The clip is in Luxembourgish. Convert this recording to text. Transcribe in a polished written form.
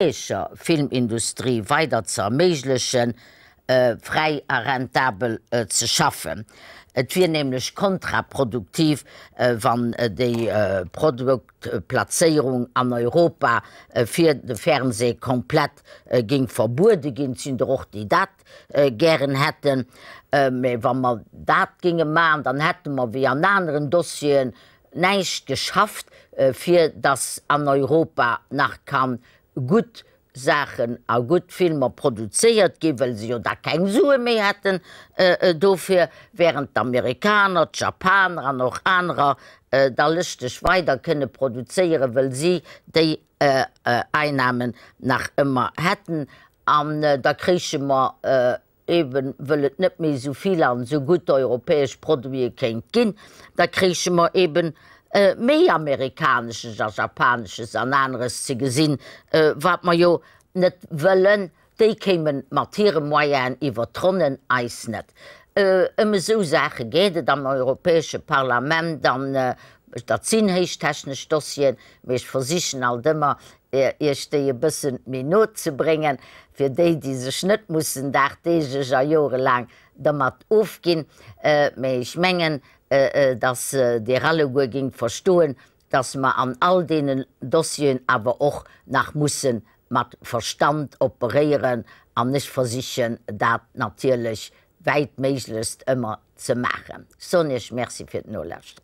Europäescher Filmindustrie weider ze erméiglechen, fräi a rentabel ze schaffen. Et wier nämlech kontraproduktiv, wann déi Produktplazéierung an Europa fir de Fernseh komplett géing verbuede ginn. Et sinn der och, déi dat gären hätten. Mä wa mer dat géinge maachen, dann hätte mer, wéi an aneren Dossieren, näischt geschafft, fir datt an Europa nach ka gutt Saachen a gutt Filmer produzéiert ginn, well se jo da keng Sue méi hätten dofir, während d'Amerikaner, d'Japaner an och anerer da lëschteg weider kënne produzéieren, well si déi Einnahmen nach ëmmer hätten. An da kréiche mer Eben wëll et net méi esou vill an esou gutt europäesch Produite kéint ginn, da kréiche mer eben méi amerikanesches a japanesches an aneres ze gesinn, wat mer jo net wëllen. Déi kéime mat hire Moyenen iwwer d'Ronnen, eis net. Ëm esou Saache geet et am Europäesche Parlament an dat sinn héichtechnesch Dossieren, mee ech versichen alt ëmmer, Iech déi e bëssen méi no ze bréngen, fir déi, déi sech net mussen dagdeeglech a jorelaang dermat ofginn. Mä ech mengen, dass Dir alleguer géingt verstoen, dass mer an all deenen Dossieren awer och nach musse mat Verstand operéieren, an ech versichen dat natierlech wäitméiglechst ëmmer ze maachen. Ech soen Iech Merci fir d'Nolauschteren.